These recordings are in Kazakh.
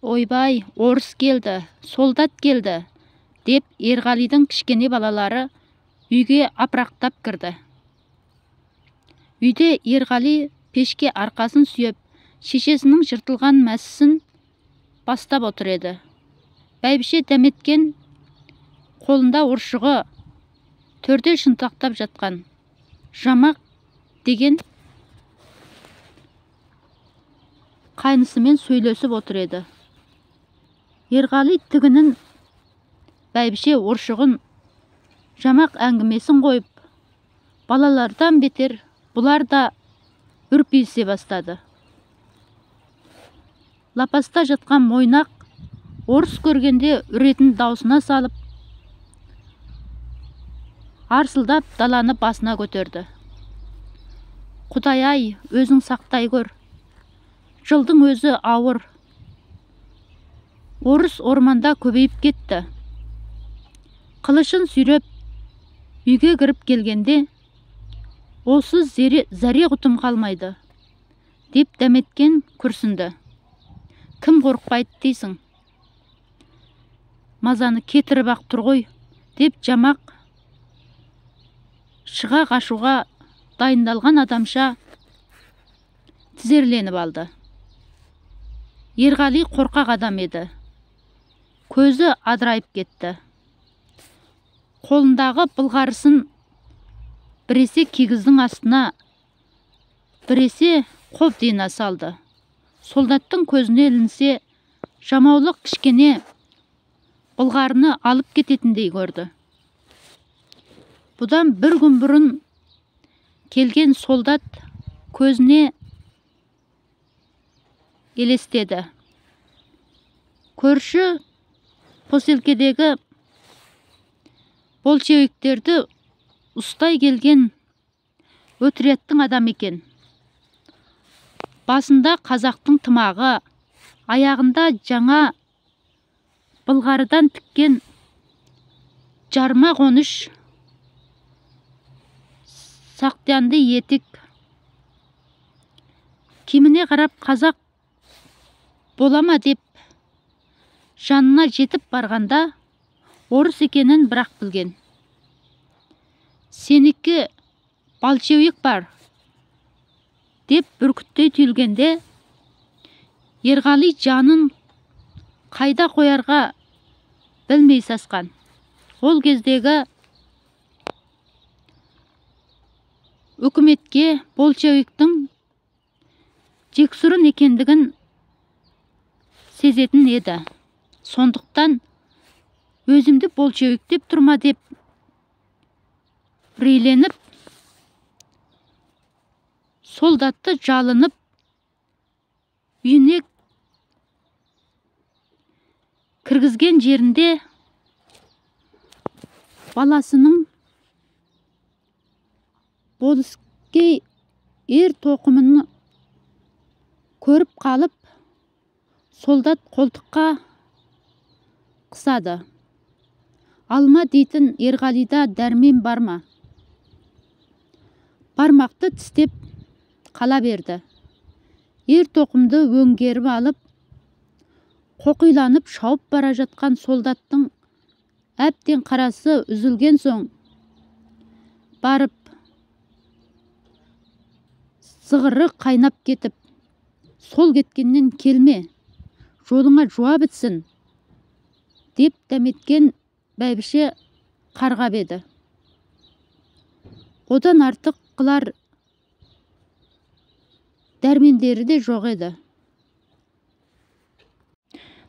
Ойбай, орыс келді, солдат келді, деп Ерғалидың кішкене балалары үйге апырақтап кірді. Үйде Ерғали пешке арқасын сүйеп, шешесінің жыртылған мәсісін бастап отыр еді. Бәйбіше дәметкен қолында ұршығы төрде шынтақтап жатқан. Жамақ деген қайнысымен сөйлесіп отыр еді. Ерғали тігінін, бәйбіше ұршығын, жамақ әңгімесін қойып, балалардан бетер бұлар да үрпиісе бастады. Лапаста жатқан Мойнақ орыс көргенде үретін даусына салып, арсылдап даланы басына көтерді. Құдай-ай, өзің сақтай көр. Жылдың өзі ауыр. Орыс орманда көбейіп кетті. Қылышын сүйреп үйге кіріп келгенде, осы зәре құтым қалмайды, деп дәметкен күрсінді. Кім қорықпайды дейсің? Мазаны кетіріп-ақ тұр ғой, деп жамақ шыға қашуға дайындалған адамша тізерленіп алды. Ерғали қорқақ адам еді. Көзі адырайып кетті. Қолындағы былғарысын біресе кигіздің астына, біресе қобдиына салды. Солдаттың көзіне ілінсе, жамаулық кішкене былғарыны алып кететіндей көрді. Бұдан бір күн бұрын келген солдат көзіне елестеді. Көрші поселкедегі большевиктерді ұстай келген отрядтың адамы екен. Басында қазақтың тымағы, аяғында жаңа былғарыдан тіккен жарма қоныш сақтиянды етік. Киіміне қарап қазақ бола ма деп жанына жетіп барғанда орыс екенін бірақ білген. Сенікі большевик бар, деп бүркіттей түйілгенде, Ерғали жанын қайда қоярға білмей сасқан. Ол кездегі үкіметке большевиктің жексұрын екендігін сезетін еді. Сондықтан өзімді большевик деп тұрма деп үрейленіп, солдатты жалынып үйіне кіргізген жерінде баласының болыскей ер тоқымын көріп қалып, солдат қолтыққа қысады. Алма дейтін Ерғалида дәрмен бар ма? Бармақты тістеп қала берді. Ер тоқымды өңгеріп алып, қоқиланып шауып бара жатқан солдаттың әбден қарасы үзілген соң барып зығыры қайнап кетіп, сол кеткеннен келме, жолыңа жуа бітсін, деп дәметкен бәйбіше қарғап еді. Одан артық қылар дәрмендері де жоқ еді.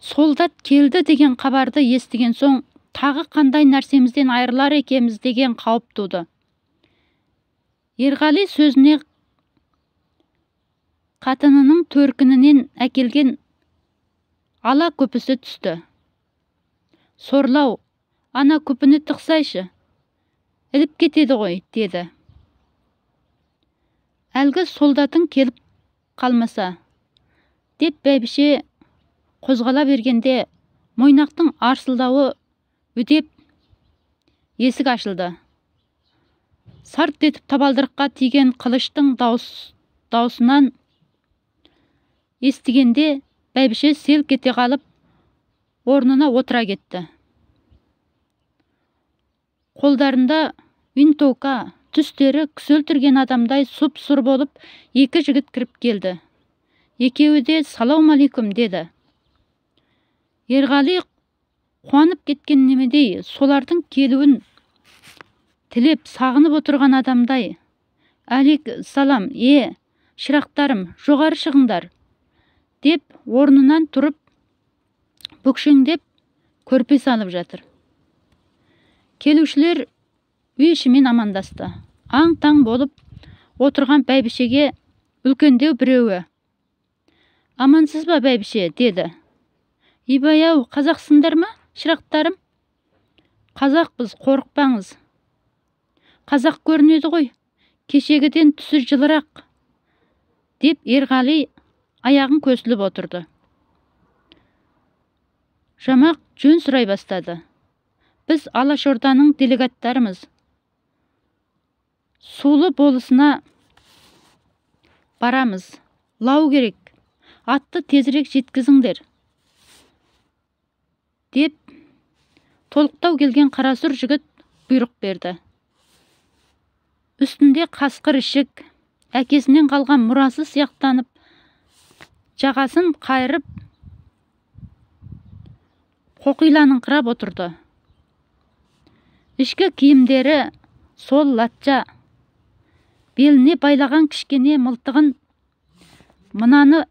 Солдат келді деген хабарды естіген соң, тағы қандай нәрсемізден айырылар екенбіз деген қауіп туды. Ерғали сөзіне қатынының төркінінен әкелген ала күпісі түсті. Сорлау, ана күпіні тықсайшы, іліп кетеді ғой, деді. Әлгі солдатың келіп қалмаса, деп бәйбіше қозғала бергенде Мойнақтың арсылдауы үдеп есік ашылды. Сарт етіп табалдырыққа тиген қылыштың даусынан естігенде Бәйбіше селк ете қалып, орнына отыра кетті. Қолдарында винтовка, түстері кісі өлтірген адамдай сұп-сұр болып, екі жігіт кіріп келді. Екеуі де салаумалейкум деді. Ерғали қуанып кеткен немедей, солардың келуін тілеп сағынып отырған адамдай, әлик салам, шырақтарым, жоғары шығыңдар, деп орнынан тұрып, бүкшеңдеп көрпе салып жатыр. Келушілер үй ішімен амандасты. Аң-таң болып отырған бәйбішеге үлкендеу біреуі: «Амансыз ба, бәйбіше?» деді. «Ибай-ау, қазақсыңдар ма, шырақтарым?» «Қазақпыз, қорықпаңыз. Қазақ көрінеді ғой, кешегіден түсі жылырақ», деп Ерғали аяғын көсіліп отырды. Жамақ жөн сұрай бастады. «Біз Алашорданың делегаттарымыз. Сулы болысына барамыз. Лау керек. Атты тезірек жеткізіңдер», деп толықтау келген қарасұр жігіт бұйрық берді. Үстінде қасқыр ішік, әкесінен қалған мұрасы сияқтанып, жағасын қайырып, қоқиланыңқырап отырды. Ішкі киімдері сол латша, беліне байлаған кішкене мылтығын мынаны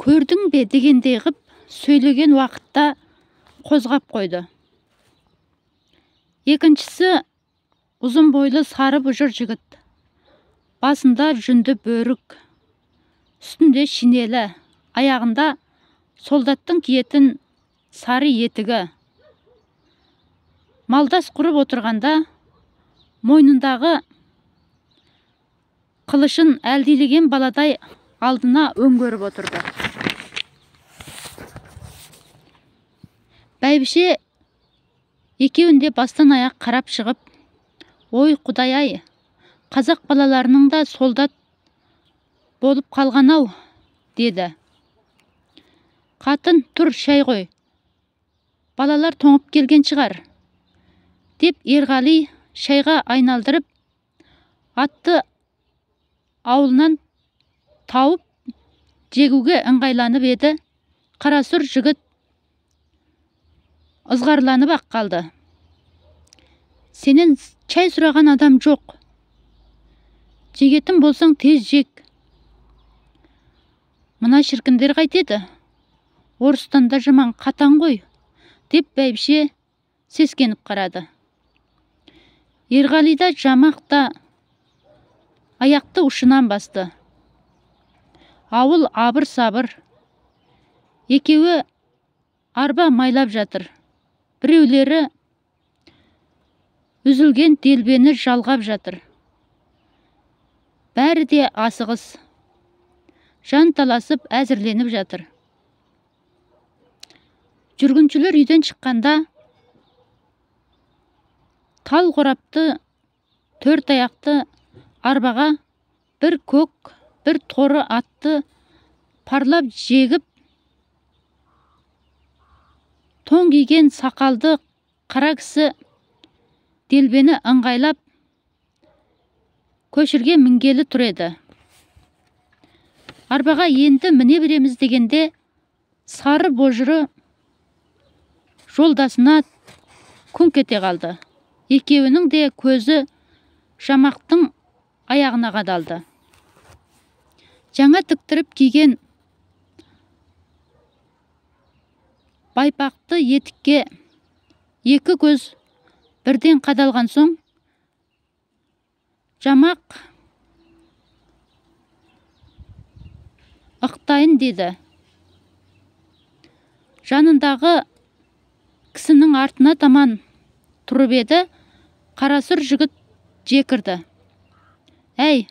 көрдің бе дегендей ғып сөйлеген уақытта қозғап қойды. Екіншісі ұзын бойлы сары бұжыр жігіт. Басында жүнді бөрік, үстінде шинелі, аяғында солдаттың киетін сары етігі. Малдас құрып отырғанда мойнындағы қылышын әлдилеген баладай алдына өңгеріп отырды. Бәйбіше екеуін де бастан аяқ қарап шығып, «Ой, Құдай-ай, қазақ балаларының да солдат болып қалған-ау», деді. «Қатын, тұр, шай қой. Балалар тоңып келген шығар», деп Ерғали шайға айналдырып, атты ауылынан тауып жегуге ыңғайланып еді, қарасұр жігіт ызғарланып ақ қалды. «Сенен чай сұраған адам жоқ. Жегетін болсаң тез жек. Мына шіркіндер қайтеді? Орыстан да жаман қатаң ғой», деп бәйбіше сескеніп қарады. Ерғали да Жамақ та аяқты ұшынан басты. Ауыл абыр-сабыр. Екеуі арба майлап жатыр. Біреулері үзілген делбені жалғап жатыр. Бәрі де асығыс. Жан таласып әзірленіп жатыр. Жүргіншілер үйден шыққанда тал қорапты төрт аяқты арбаға бір көк, бір торы атты парлап жегіп, тон киген сақалды қара кісі делбені ыңғайлап көшірге мінгелі тұр еді. Арбаға енді міне береміз дегенде сары божыры жолдасына күңк ете қалды. Екеуінің де көзі Жамақтың аяғына қадалды. Жаңа тіктіріп киген байпақты етікке екі көз бірден қадалған соң Жамақ ықтайын деді. Жанындағы кісінің артына таман тұрып еді, қарасұр жігіт жекірді. «Әй,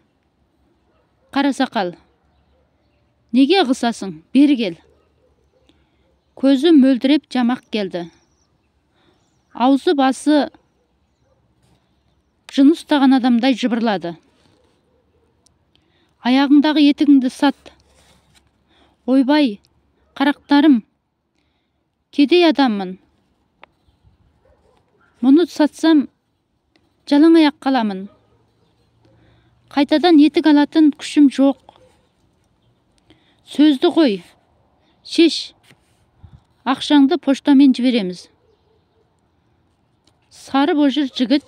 қарасақал, неге ығысасың, бері кел». Көзі мөлдіреп Жамақ келді. Аузы басы жын ұстаған адамдай жыбырлады. «Аяғыңдағы етігіңді сат. Ойбай, қарақтарым, кедей адаммын. Мұны сатсам, жалаң аяқ қаламын. Қайтадан етік алатын күшім жоқ. Сөзді қой, шеш, ақшаңды поштамен жібереміз. Сары божыр жігіт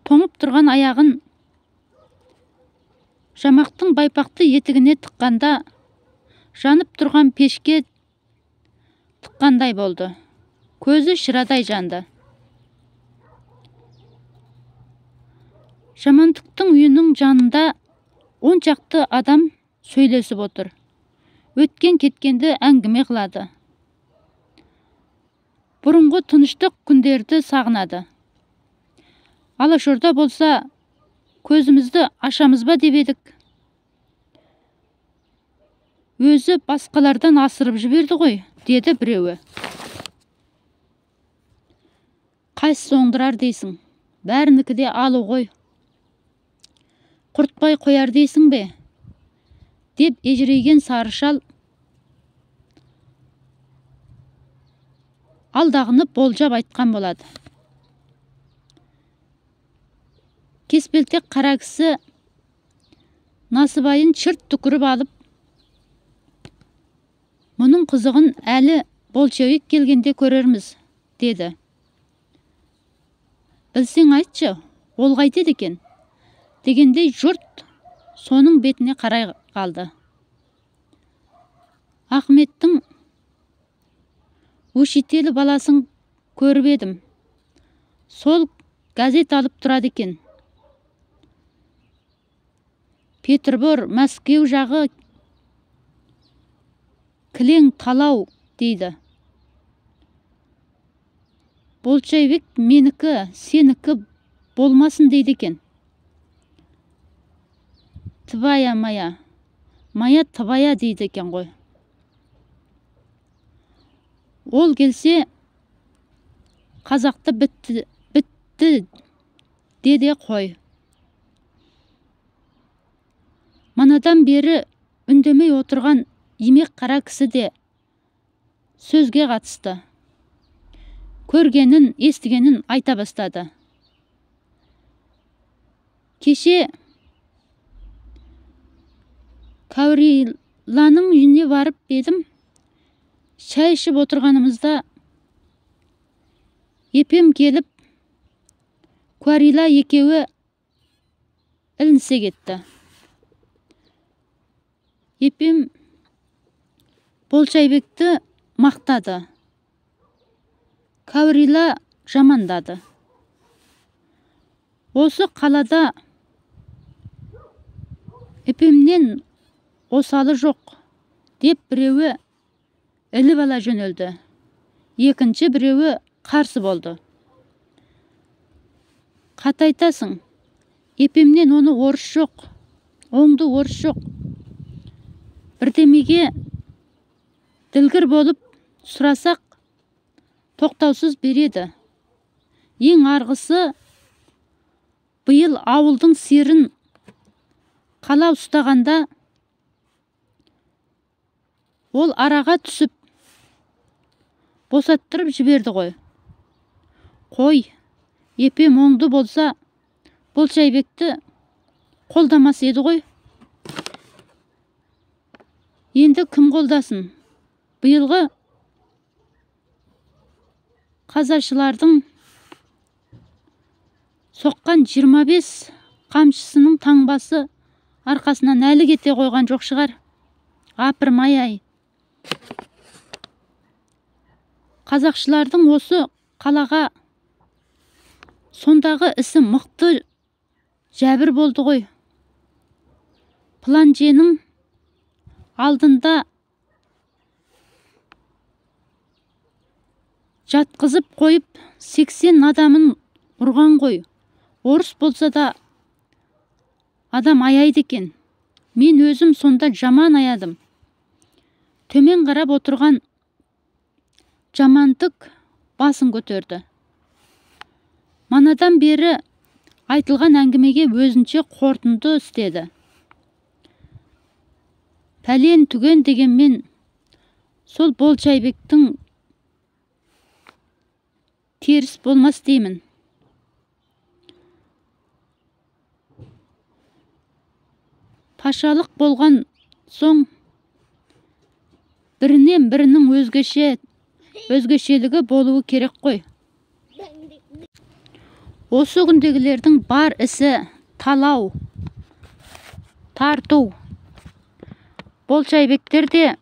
тоңып тұрған аяғын жамақтың байпақты етігіне тыққанда, жанып тұрған пешке тыққандай болды. Көзі шырадай жанды. Жамантықтың үйінің жанында 10 шақты адам сөйлесіп отыр. Өткен-кеткенді әңгіме қылады. Бұрынғы тыныштық күндерді сағынады. Алашорда болса, көзімізді ашамыз ба деп едік. Өзі басқалардан асырып жіберді ғой, деді біреуі. Қайсысы оңдырар дейсің, бәрінікі де алу ғой. Құртпай қояр дейсің бе? Деп ежірейген сары шал алдағыны болжап айтқан болады. Кеспелтек қара кісі насыбайын шырт түкіріп алып, мұның қызығын әлі большевик келгенде көрерміз, деді. Білсең айтшы, ол қайтеді екен, дегендей жұрт соның бетіне қарай қалды. Ахметтің учителі баласын көріп едім. Сол газет алып тұрады екен. Петербор, Мәскеу жағы кілең талау дейді. Большевик менікі, сенікі болмасын дейді екен. Твая моя, моя твая дейді екен ғой. Ол келсе, қазақты бітті, бітті деде қой. Манадан бері үндемей отырған имек қара кісі де сөзге қатысты. Көргенін, естігенін айта бастады. Кеше Кауриланың үйіне барып едім. Шай ішіп отырғанымызда Епем келіп, Куарила екеуі ілінісе кетті. Епем Болшайбекті мақтады. Каурила жамандады. Осы қалада Епемнен осалы жоқ, деп біреуі іліп ала жөнелді. Екінші біреуі қарсы болды. Қатайтасың, Епемнен оны орыс жоқ, оңды орыс жоқ. Бірдемеге ділгір болып сұрасақ, тоқтаусыз береді. Ең арғысы, биыл ауылдың сиырын қала ұстағанда, ол араға түсіп, босаттырып жіберді ғой. Қой, Епем оңды болса, Болшайбекті қолдамас еді ғой. Енді кім қолдасын? Биылғы қазашылардың соққан 25 қамшысының таңбасы арқасынан әлі кете қойған жоқ шығар. Апырмай-ай. Қазақшылардың осы қалаға сондағы ісі мықты жәбір болды ғой. Планженің алдында жатқызып қойып 80 адамын ұрған ғой. Орыс болса да адам аяйды екен. Мен өзім сонда жаман аядым. Төмен қарап отырған жамантық басын көтерді. Манадан бері айтылған әңгімеге өзінше қорытынды істеді. Пәлен түген дегенмен сол Болшайбектің теріс болмас деймін. Пашалық болған соң бірінен бірінің өзгешелігі болуы керек қой. Осы күндегілердің бар ісі талау, тарту. Болшайбектер де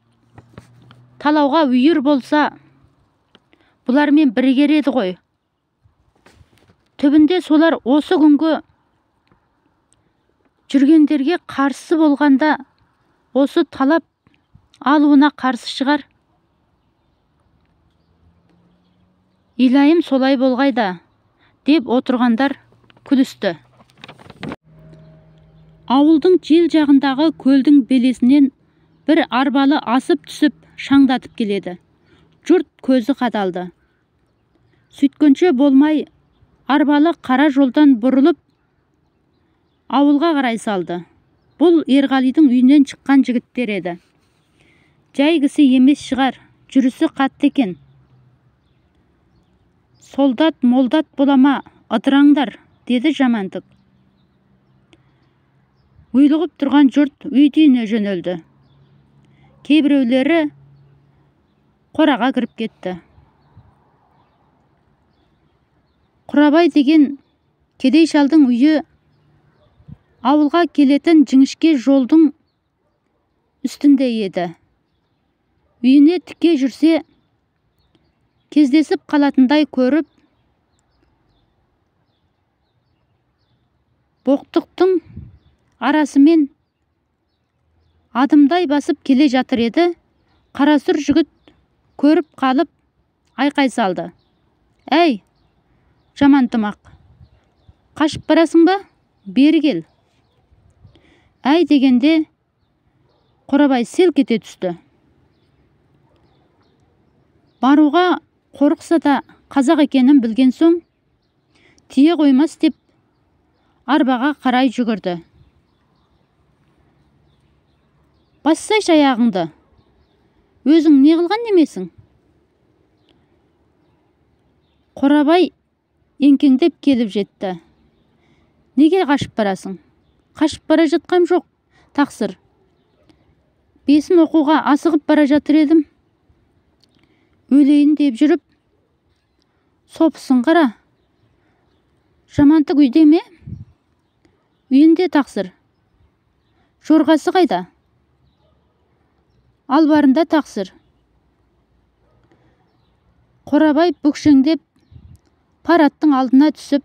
талауға үйір болса, бұлармен бірігер еді ғой. Түбінде солар осы күнгі жүргендерге қарсы болғанда, осы талап алуына қарсы шығар. Илайым солай болғай да, деп отырғандар күлісті. Ауылдың жел жағындағы көлдің белесінен бір арбалы асып түсіп шаңдатып келеді. Жұрт көзі қадалды. Сөйткенше болмай арбалы қара жолдан бұрылып ауылға қарай салды. Бұл Ерғалидың үйінен шыққан жігіттер еді. Жай кісі емес шығар, жүрісі қатты екен. Солдат молдат бола ма, ыдыраңдар, деді Жамантық. Ұйлығып тұрған жұрт үй-үйіне жөнелді. Кейбіреулері қораға кіріп кетті. Құрабай деген кедей шалдың үйі ауылға келетін жіңішке жолдың үстінде еді. Үйіне тіке жүрсе, кездесіп қалатындай көріп, боқтықтың арасымен адымдай басып келе жатыр еді, қарасұр жігіт көріп қалып, айқай салды. Әй, жаман тымақ, қашып барасың ба? Бері кел. Әй дегенде Қорабай селк ете түсті. Баруға қорықса да қазақ екенін білген соң, тие қоймас деп арбаға қарай жүгірді. Бассайшы аяғыңды, өзің не қылған немесің? Қорабай еңкеңдеп келіп жетті. Неге қашып барасың? Қашып бара жатқам жоқ, тақсыр. Бесін оқуға асығып бара жатыр едім. Өлейін деп жүріп, сопысын қара. Жамантық үйде ме? Үйінде, тақсыр. Жорғасы қайда? Албарында, тақсыр. Қорабай бүкшеңдеп пар аттың алдына түсіп,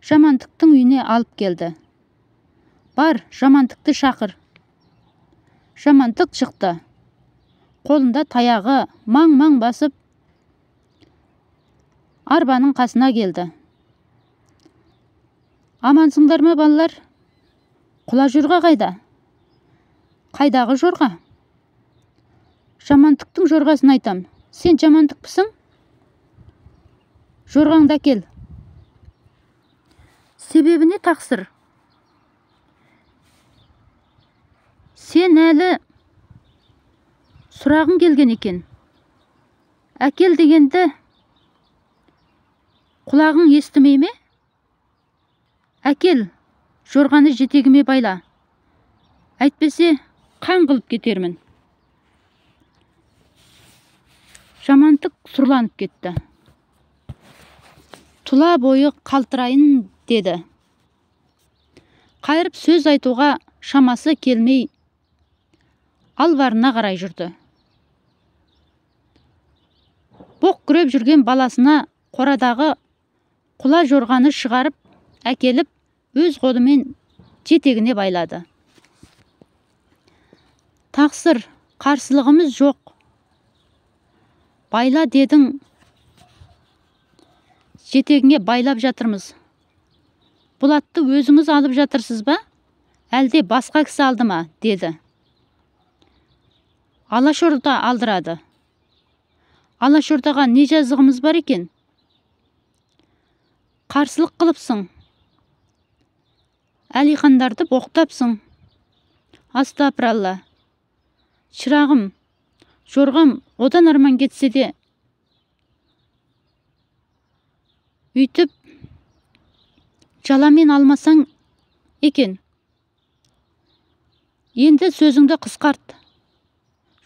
Жамантықтың үйіне алып келді. Бар, Жамантықты шақыр. Жамантық шықты. Қолында таяғы маң-маң басып, арбаның қасына келді. Амансыңдар ма, балалар? Құла жорға қайда? Қайдағы жорға? Жамантықтың жорғасын айтам. Сен жамантықпысың? Жорғаңды әкел. Себебіне, тақсыр? Сен әлі сұрағың келген екен. Әкел дегенді құлағың естімей ме? Әкел, жорғаны жетегіме байла. Әйтпесе қан қылып кетермін. Жамантық сұрланып кетті. Тұла бойы қалтырайын деді. Қайырып сөз айтуға шамасы келмей, албарына қарай жүрді. Боқ күреп жүрген баласына қорадағы құла жорғаны шығарып әкеліп, өз қолымен жетегіне байлады. Тақсыр, қарсылығымыз жоқ. Байла дедің, жетегіңе байлап жатырмыз. Бұл атты өзіңіз алып жатырсыз ба? Әлде басқа кісі алды ма? Деді. Алашорда алдырады. Алашордаға не жазығымыз бар екен? Қарсылық қылыпсың. Әлихандарды боқтапсың. Астапыралла. Шырағым, жорғам одан арман кетсе де, үйтіп жаламен алмасаң екен. Енді сөзіңді қысқарт.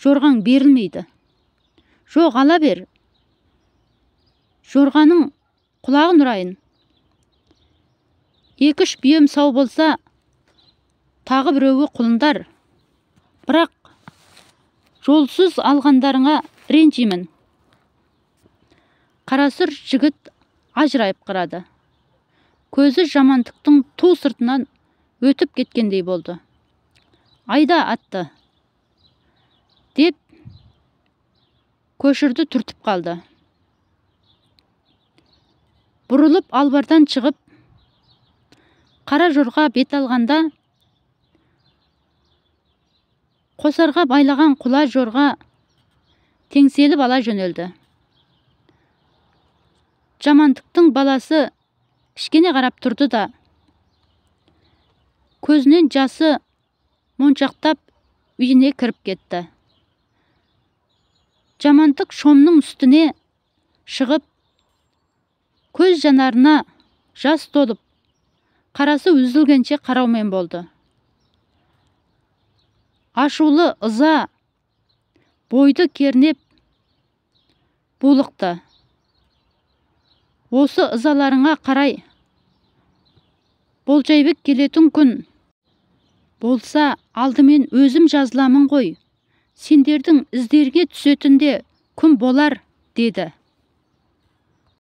Жорғаң берілмейді. Жоқ, ала бер. Жорғаның құлағын ұрайын. 2-3 бием сау болса, тағы біреуі құлындар. Бірақ жолсыз алғандарыңа ренжимін. Қарасұр жігіт ажырайып қарады. Көзі Жамантықтың ту сыртынан өтіп кеткендей болды. Айда атты, деп көшірді түртіп қалды. Бұрылып албардан шығып, қара жорға бет алғанда, қосарға байлаған құла жорға теңселіп ала жөнелді. Жамантықтың баласы кішкене қарап тұрды да, көзінен жасы моншақтап үйіне кіріп кетті. Жамантық шомның үстіне шығып, көз жанарына жас толып, қарасы үзілгенше қараумен болды. Ашулы ыза бойды кернеп булықты. Осы ызаларыңа қарай Болжайбек келетін күн болса, алдымен өзім жазыламын ғой. Сендердің іздерге түсетін де күн болар, деді.